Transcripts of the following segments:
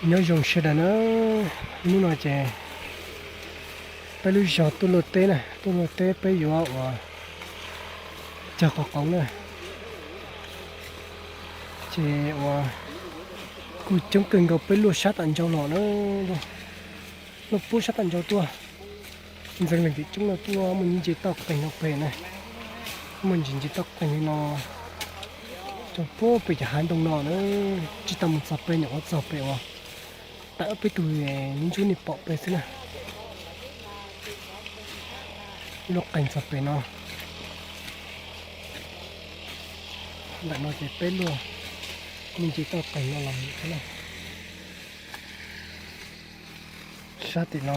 Nyob zoo sawv daws na, hnub no ces peb lub zog tuaj luaj teb na, tuaj luaj teb peb yuav ua cog qos qoov na. Ces ua kuj coob kawg nkaus, peb luaj sab tam ntsau los na, luaj pub sab tam ntsau tuaj. Ntxeev leej tim coob no tuaj muaj ntsis toj qeeg no pem na, muaj ntsis ntsis toj qeeg li no, rau puag pem cov hav ntoo no na, tsis tau mus txog pem, nyuam qhuav txog pem uas tawm peb tug ntsuab ni pom pem xwb na. Luaj qeeg txog pem no. Ntawm no ces peb luaj me ntsis toj qeeg no los xwb na. Sab tim no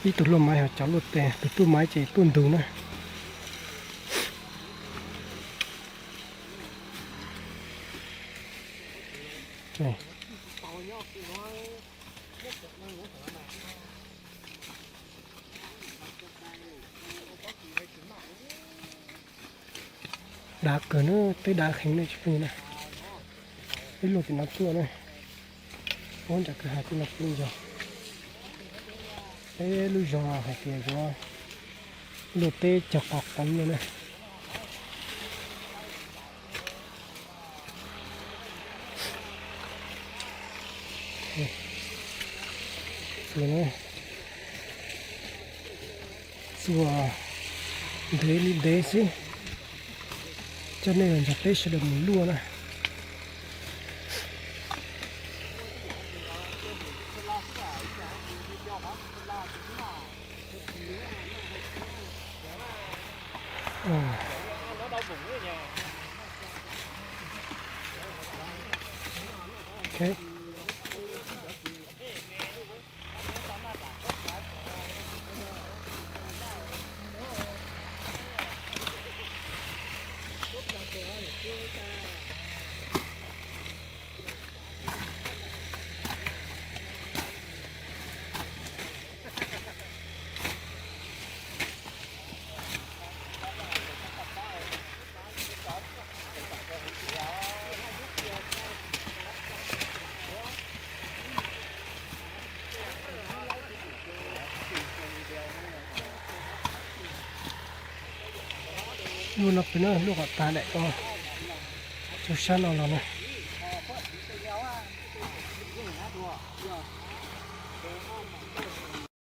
ib tug luaj maiv, ho cov luaj tes, tus tuaj maiv ces tuaj ntug na. Dav kawg na, teb dav heev na tsoom phooj ywg na. Peb luaj tim no tuaj na, puag nram kwj ha tim no peb yog. Peb lub zog hais tias yuav luaj teb cog qos qoov no na. Txuas na, txuas ntev li ntev xwb, coj nej los nrog peb sawv daws mus luaj na. Luaj no pem na, luaj kom tas daim ko, rau sab no los na.